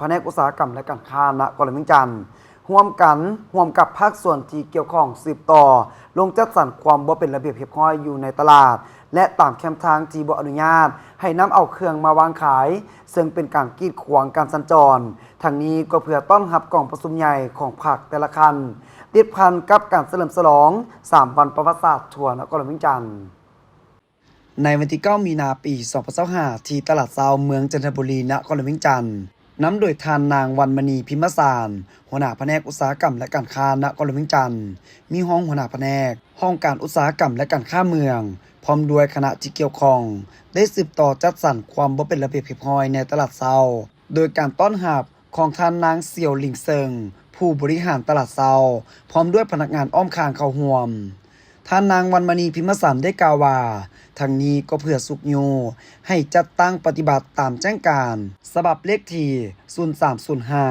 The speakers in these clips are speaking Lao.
ພະແນກອຸດສາຫະກຳ ແລະ ການຄ້ານະຄອນຫຼວງວຽງຈັນ ຮ່ວມກັນ ຮ່ວມກັບພາກສ່ວນທີ່ກ່ຽວຂ້ອງ ສືບຕໍ່ລົງຈັດສັນຄວາມບໍ່ເປັນລະບຽບຮຽບຮ້ອຍຢູ່ໃນຕະຫຼາດ ແລະ ຕາມແຄມທາງທີ່ບໍ່ອະນຸຍາດໃຫ້ນຳເອົາເຄື່ອງມາວາງຂາຍ, ເຊິ່ງເປັນການກີດຂວາງການສັນຈອນ. ທັງນີ້ກໍເພື່ອຕ້ອນຮັບກອງປະຊຸມໃຫຍ່ຂອງພັກແຕ່ລະຂັ້ນ, ຕິດພັນກັບການສະເຫຼີມສະຫຼອງສາມວັນປະຫວັດສາດທົ່ວນະຄອນຫຼວງວຽງຈັນ. ໃນວັນທີເກົ້າ ມີນາ ປີສອງພັນຊາວຫ້າ ທີ່ຕະຫຼາດເຊົ້າເມືອງຈັນທະບູລີ ນະຄອນຫຼວງວຽງຈັນ, ນຳໂດຍທ່ານນາງ ວັນມະນີ ພິມມະສານ ຫົວໜ້າພະແນກອຸດສາຫະກຳ ແລະ ການຄ້າ ນະຄອນຫຼວງວຽງຈັນ, ມີຮອງຫົວໜ້າພະແນກ, ຫ້ອງການອຸດສາຫະກຳ ແລະ ການຄ້າເມືອງ, ພ້ອມດ້ວຍຄະນະທີ່ກ່ຽວຂ້ອງ ໄດ້ສືບຕໍ່ຈັດສັນຄວາມບໍ່ເປັນລະບຽບຮຽບຮ້ອຍໃນຕະຫຼາດເຊົ້າ, ໂດຍການຕ້ອນຮັບ ຂອງທ່ານນາງ ສຽວ ລິງເຊິ່ງ ຜູ້ບໍລິຫານຕະຫຼາດເຊົ້າ ພ້ອມດ້ວຍພະນັກງານອ້ອມຂ້າງເຂົ້າຮ່ວມ. ທ່ານນາງ ວັນມະນີ ພິມມະສັນ ໄດ້ກ່າວວ່າ, ທັງນີ້ກໍເພື່ອຊຸກຍູ້ໃຫ້ຈັດຕັ້ງປະຕິບັດຕາມແຈ້ງການສະບັບເລກທີສູນສາມສູນຫ້າ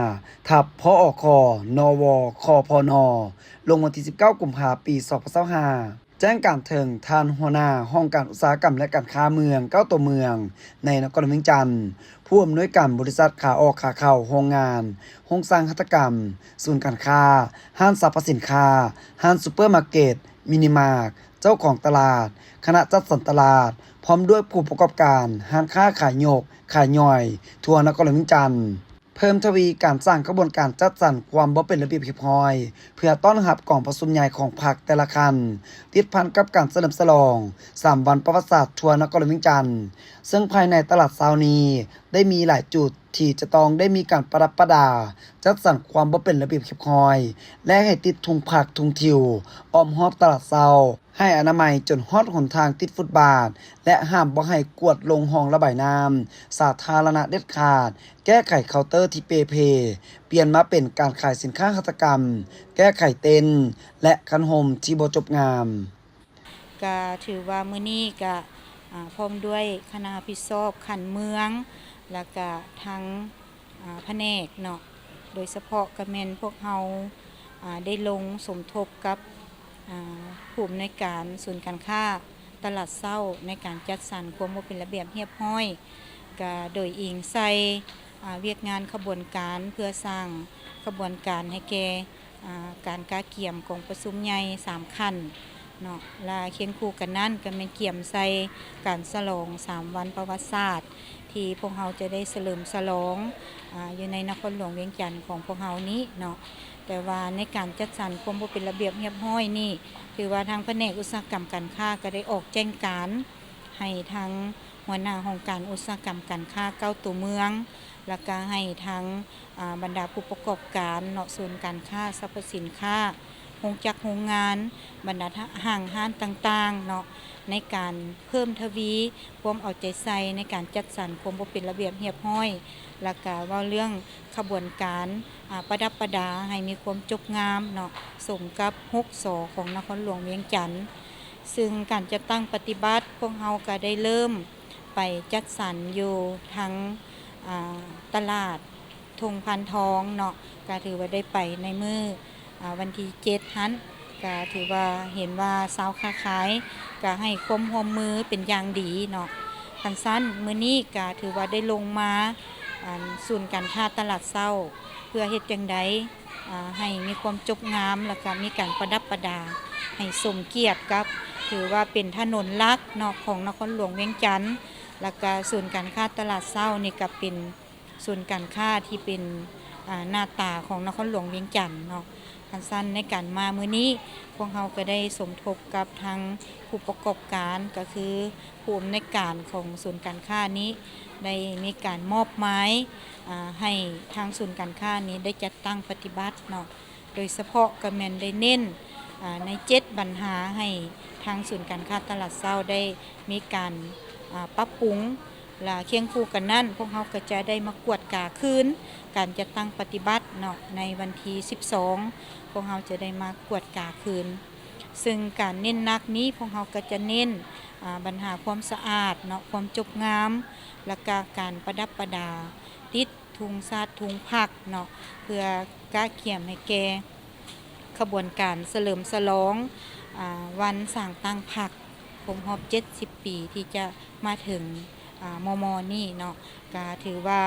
ທັບ ພອອຄ ນວ ຄພນ ລົງວັນທີສິບເກົ້າ ກຸມພາ ປີສອງພັນຊາວຫ້າ. ແຈ້ງການເຖິງທ່ານຫົວໜ້າຫ້ອງການອຸດສາຫະກຳ ແລະ ການຄ້າເມືອງ ເກົ້າຕົວເມືອງ ໃນນະຄອນຫຼວງວຽງຈັນ, ຜູ້ອຳນວຍການບໍລິສັດຂາອອກຂາເຂົ້າ, ໂຮງງານ, ໂຮງສ້າງຫັດຖະກຳ, ສູນການຄ້າ, ຮ້ານສັບພະສິນຄ້າ, ຮ້ານຊຸບເປີມາເກັດ, ມິນິມາດ, ເຈົ້າຂອງຕະຫຼາດ, ຄະນະຈັດສັນຕະຫຼາດ, ພ້ອມດ້ວຍຜູ້ປະກອບການຮ້ານຄ້າຂາຍຍົກ, ຂາຍຍ່ອຍ ທົ່ວນະຄອນຫຼວງວຽງຈັນ. ເພີ່ມທະວີການສ້າງຂະບວນການຈັດສັນຄວາມບໍ່ເປັນລະບຽບຮຽບຮ້ອຍ ເພື່ອຕ້ອນຮັບກອງປະຊຸມໃຫຍ່ຂອງພັກແຕ່ລະຂັ້ນ, ຕິດພັນກັບການສະເຫຼີມສະຫຼອງສາມວັນປະຫວັດສາດທົ່ວນະຄອນຫຼວງວຽງຈັນ, ເຊິ່ງພາຍໃນຕະຫຼາດເຊົ້ານີ້ໄດ້ມີຫຼາຍຈຸດທີ່ຈະຕ້ອງໄດ້ມີການປະດັບປະດາ, ຈັດສັນຄວາມບໍ່ເປັນລະບຽບຮຽບຮ້ອຍ ແລະ ໃຫ້ຕິດທຸງພັກທຸງທິວ ອ້ອມຮອບຕະຫຼາດເຊົ້າ. ໃຫ້ອະນາໄມຈົນຮອດຫົນທາງຕິດຟຸດບາດ ແລະ ຫ້າມບໍ່ໃຫ້ກວດລົງຮ່ອງລະບາຍນ້ຳສາທາລະນະເດັດຂາດ, ແກ້ໄຂເຄົາເຕີທີ່ເປ່ເພ, ປ່ຽນມາເປັນການຂາຍສິນຄ້າຫັດຖະກຳ, ແກ້ໄຂເຕັນ ແລະ ຄັນຮົ່ມທີ່ບໍ່ຈົບງາມ. ກະຖືວ່າມື້ນີ້ກະ ອາ ພ້ອມດ້ວຍຄະນະຮັບຜິດຊອບຂັ້ນເມືອງ ແລ້ວກະທາງ ອາ ພະແນກເນາະ, ໂດຍສະເພາະກະແມ່ນພວກເຮົາ ອາ ໄດ້ລົງສົມທົບກັບ ອາ ຜູ້ອຳນວຍການສູນການຄ້າຕະຫຼາດເຊົ້າ ໃນການຈັດສັນຄວາມບໍ່ເປັນລະບຽບຮຽບຮ້ອຍ, ກະໂດຍອີງໃສ່ ອາ ວຽກງານຂະບວນການ ເພື່ອສ້າງຂະບວນການໃຫ້ແກ່ ອາ ການກະກຽມກອງປະຊຸມໃຫຍ່ສາມຂັ້ນເນາະ ແລະ ຄຽງຄູ່ກັນນັ້ນກະແມ່ນກຽມໃສ່ການສະຫຼອງສາມວັນປະຫວັດສາດ ທີ່ພວກເຮົາຈະໄດ້ສະເຫຼີມສະຫຼອງ ອາ ຢູ່ໃນນະຄອນຫຼວງວຽງຈັນຂອງພວກເຮົານີ້ເນາະ. ແຕ່ວ່າໃນການຈັດສັນຄວາມບໍ່ເປັນລະບຽບຮຽບຮ້ອຍນີ້ ຖືວ່າທາງພະແນກອຸດສາຫະກຳການຄ້າກະໄດ້ອອກແຈ້ງການໃຫ້ທາງຫົວໜ້າຫ້ອງການອຸດສາຫະກຳການຄ້າເກົ້າຕົວເມືອງ ແລ້ວກະໃຫ້ທາງ ອາ ບັນດາຜູ້ປະກອບການເນາະ, ສູນການຄ້າ, ສັບພະສິນຄ້າ, ໂຮງຈັກໂຮງງານ, ບັນດາຫ້າງຮ້ານຕ່າງໆເນາະ, ໃນການເພີ່ມທະວີຄວາມເອົາໃຈໃສ່ໃນການຈັດສັນຄວາມບໍ່ເປັນລະບຽບຮຽບຮ້ອຍ, ແລ້ວກະເວົ້າເລື່ອງຂະບວນການ ອາ ປະດັບປະດາໃຫ້ມີຄວາມຈົບງາມເນາະ, ສົມກັບຫົກ ສ ຂອງນະຄອນຫຼວງວຽງຈັນ. ຊຶ່ງການຈັດຕັ້ງປະຕິບັດ ພວກເຮົາກະໄດ້ເລີ່ມໄປຈັດສັນຢູ່ທາງ ອາ ຕະຫຼາດ ທົ່ງພານທອງເນາະ, ກະຖືວ່າໄດ້ໄປໃນມື້ ອາ ວັນທີເຈັດຫັ້ນ, ກະຖືວ່າເຫັນວ່າຊາວຄ້າຂາຍກະໃຫ້ຄວາມຮ່ວມມືເປັນຢ່າງດີເນາະ. ຄັນຊັ້ນ ມື້ນີ້ກະຖືວ່າໄດ້ລົງມາ ອັນ ສູນການຄ້າຕະຫຼາດເຊົ້າ ເພື່ອເຮັດຈັ່ງໃດ ອາ ໃຫ້ມີຄວາມຈົບງາມ ແລ້ວກະມີການປະດັບປະດາໃຫ້ສົມກຽດກັບ ຖືວ່າເປັນຖະໜົນຫຼັກເນາະ ຂອງນະຄອນຫຼວງວຽງຈັນ, ແລ້ວກະສູນການຄ້າຕະຫຼາດເຊົ້ານີ້ກະເປັນ ສູນການຄ້າທີ່ເປັນ ອາ ໜ້າຕາຂອງນະຄອນຫຼວງວຽງຈັນເນາະ. ຄັນຊັ້ນໃນການມາມື້ນີ້ ພວກເຮົາກະໄດ້ສົມທົບກັບທາງຜູ້ປະກອບການ ກະຄືຜູ້ອຳນວຍການຂອງສູນການຄ້ານີ້ ໄດ້ມີການມອບໝາຍ ອາ ໃຫ້ທາງສູນການຄ້ານີ້ໄດ້ຈັດຕັ້ງປະຕິບັດເນາະ. ໂດຍສະເພາະກະແມ່ນໄດ້ເນັ້ນ ອາ ໃນເຈັດບັນຫາໃຫ້ທາງສູນການຄ້າຕະຫຼາດເຊົ້າໄດ້ມີການ ອາ ປັບປຸງ ແລະ ຄຽງຄູ່ກັນນັ້ນ ພວກເຮົາກະຈະໄດ້ມາກວດກາຄືນການຈັດຕັ້ງປະຕິບັດເນາະ ໃນວັນທີສິບສອງ ພວກເຮົາຈະໄດ້ມາກວດກາຄືນ. ຊຶ່ງການເນັ້ນໜັກນີ້ ພວກເຮົາກະຈະເນັ້ນ ອາ ບັນຫາຄວາມສະອາດເນາະ, ຄວາມຈົບງາມ ແລະກະການປະດັບປະດາ ຕິດ ທຸງຊາດທຸງພັກເນາະ ເພື່ອກະກຽມໃຫ້ແກ່ຂະບວນການສະເຫຼີມສະຫຼອງ ອາ ວັນສ້າງຕັ້ງພັກຄົບຮອບເຈັດສິບປີ ທີ່ຈະມາເຖິງ ອາ ມໍ່ໆນີ້ເນາະ. ກະຖືວ່າ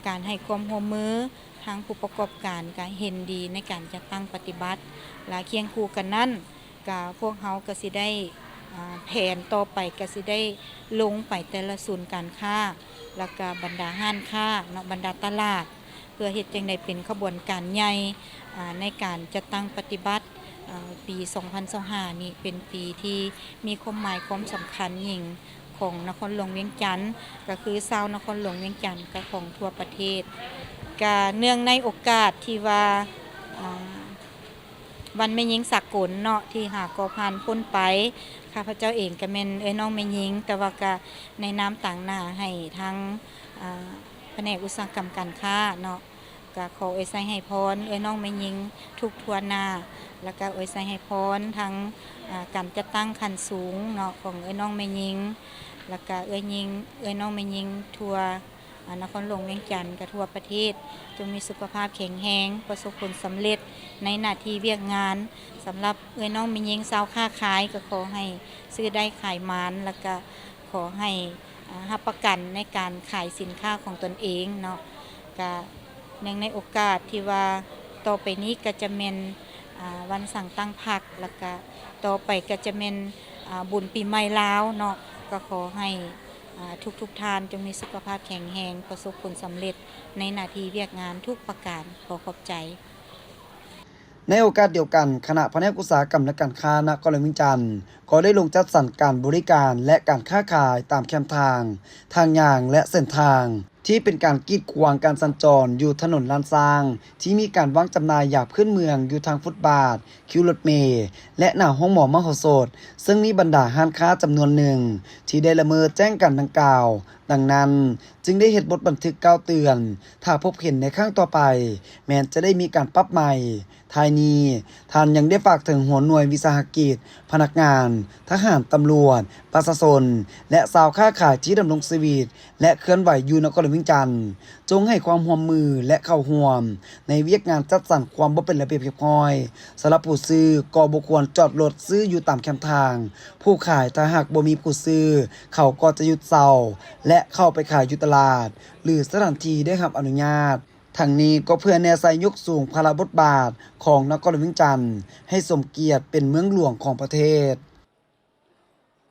ການໃຫ້ຄວາມຮ່ວມມື ທາງຜູ້ປະກອບການກະເຫັນດີໃນການຈັດຕັ້ງປະຕິບັດ ແລະ ຄຽງຄູ່ກັນນັ້ນ ກະພວກເຮົາກະຊິໄດ້ ອາ ແຜນຕໍ່ໄປກະຊິໄດ້ລົງໄປແຕ່ລະສູນການຄ້າ ແລ້ວກະບັນດາຮ້ານຄ້າເນາະ ບັນດາຕະຫຼາດ ເພື່ອເຮັດຈັ່ງໃດເປັນຂະບວນການໃຫຍ່ ອາ ໃນການຈັດຕັ້ງປະຕິບັດ ອາ ປີສອງພັນຊາວຫ້ານີ້ເປັນປີທີ່ມີຄວາມໝາຍຄວາມສຳຄັນຍິ່ງ ຂອງນະຄອນຫຼວງວຽງຈັນ ກະຄືຊາວນະຄອນຫຼວງວຽງຈັນ ກະຂອງທົ່ວປະເທດ ກະເນື່ອງໃນໂອກາດທີ່ວ່າ ອາ ວັນແມ່ຍິງສາກົນເນາະ ທີ່ຫາກໍຜ່ານພົ້ນໄປ ຂ້າພະເຈົ້າເອງກະແມ່ນເອື້ອຍນ້ອງແມ່ຍິງ ແຕ່ວ່າກະໃນນາມຕາງໜ້າໃຫ້ທາງ ອາ ພະແນກອຸດສາຫະກຳການຄ້າເນາະ ກະຂໍອວຍໄຊໃຫ້ພອນເອື້ອຍນ້ອງແມ່ຍິງທຸກທົ່ວໜ້າ ແລ້ວກະອວຍໄຊໃຫ້ພອນທາງ ອາ ການຈັດຕັ້ງຂັ້ນສູງເນາະ ຂອງເອື້ອຍນ້ອງແມ່ຍິງ ແລ້ວກະເອື້ອຍຍິງ ເອື້ອຍນ້ອງແມ່ຍິງທົ່ວ ອາ ນະຄອນຫຼວງວຽງຈັນ ກະທົ່ວປະເທດ ຈົ່ງມີສຸຂະພາບແຂງແຮງ ປະສົບຜົນສຳເລັດໃນໜ້າທີ່ວຽກງານ. ສຳລັບເອື້ອຍນ້ອງແມ່ຍິງຊາວຄ້າຂາຍ ກະຂໍໃຫ້ຊື້ໄດ້ຂາຍໝານ ແລ້ວກະຂໍໃຫ້ ອາ ຮັບປະກັນໃນການຂາຍສິນຄ້າຂອງຕົນເອງເນາະ ກະເນື່ອງໃນໂອກາດທີ່ວ່າຕໍ່ໄປນີ້ກະຈະແມ່ນ ອາ ວັນສ້າງຕັ້ງພັກ ແລ້ວກະຕໍ່ໄປກະຈະແມ່ນ ອາ ບຸນປີໃໝ່ລາວເນາະ ກະຂໍໃຫ້ ອາ ທຸກໆທ່ານຈົ່ງມີສຸຂະພາບແຂງແຮງ ປະສົບຜົນສຳເລັດໃນໜ້າທີ່ວຽກງານທຸກປະການ. ຂໍຂອບໃຈ. ໃນໂອກາດດຽວກັນ, ຄະນະພະແນກອຸດສາຫະກຳ ແລະ ການຄ້ານະຄອນຫຼວງວຽງຈັນ ກໍໄດ້ລົງຈັດສັນການບໍລິການ ແລະ ການຄ້າຂາຍຕາມແຄມທາງ, ທາງຍ່າງ ແລະ ເສັ້ນທາງ ທີ່ເປັນການກີດຂວາງການສັນຈອນຢູ່ຖະໜົນລ້ານຊ້າງ ທີ່ມີການວາງຈຳໜ່າຍຢາພື້ນເມືອງຢູ່ທາງຟຸດບາດ, ຄິວລົດເມ ແລະ ໜ້າໂຮງໝໍມະໂຫສົດ, ເຊິ່ງມີບັນດາຮ້ານຄ້າຈຳນວນໜຶ່ງທີ່ໄດ້ລະເມີດແຈ້ງການດັ່ງກ່າວ. ດັ່ງນັ້ນ, ຈຶ່ງໄດ້ເຮັດບົດບັນທຶກກ່າວເຕືອນ, ຖ້າພົບເຫັນໃນຄັ້ງຕໍ່ໄປ, ແມ່ນຈະໄດ້ມີການປັບໃໝ. ທ້າຍນີ້, ທ່ານຍັງໄດ້ຝາກເຖິງຫົວໜ່ວຍວິສາຫະກິດ, ພະນັກງານ, ທະຫານ, ຕຳຫຼວດ, ປະຊາຊົນ ແລະ ຊາວຄ້າຂາຍທີ່ດຳລົງຊີວິດ ແລະ ເຄື່ອນໄຫວຢູ່ນະຄອນຫຼວງວຽງຈັນ ຈົ່ງໃຫ້ຄວາມຮ່ວມມື ແລະ ເຂົ້າຮ່ວມໃນວຽກງານຈັດສັນຄວາມບໍ່ເປັນລະບຽບຮຽບຮ້ອຍ ສຳລັບຜູ້ຊື້ກໍບໍ່ຄວນຈອດລົດຊື້ຢູ່ຕາມແຄມທາງ, ຜູ້ຂາຍຖ້າຫາກບໍ່ມີຜູ້ຊື້ ເຂົາກໍຈະຢຸດເຊົ່າ ແລະ ເຂົ້າໄປຂາຍຢູ່ຕະຫຼາດ ຫຼື ສະຖານທີ່ໄດ້ຮັບອະນຸຍາດ. ທັງນີ້ກໍເພື່ອແນໃສ່ຍົກສູງພາລະບົດບາດຂອງນະຄອນຫຼວງວຽງຈັນ ໃຫ້ສົມກຽດເປັນເມືອງຫຼວງຂອງປະເທດ.